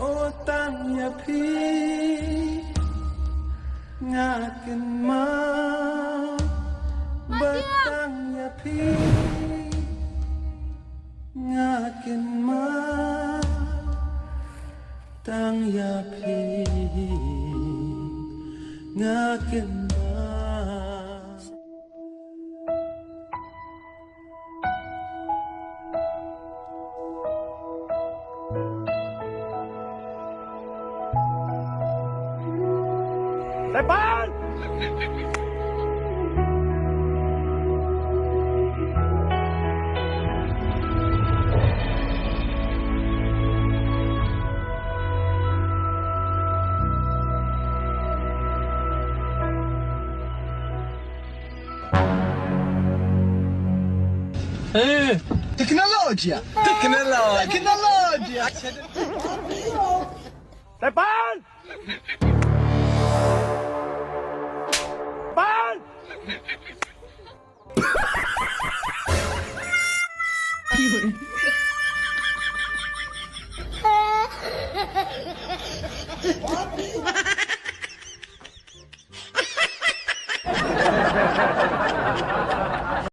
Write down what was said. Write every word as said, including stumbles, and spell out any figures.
O tang ïa phi nga kynmaw, ba tang ïa phi nga kynmaw, tang ïa phi nga kynmaw. Sepan! Eh, teknolojia. Teknolojia. Teknolojia. Sepan! Sepan!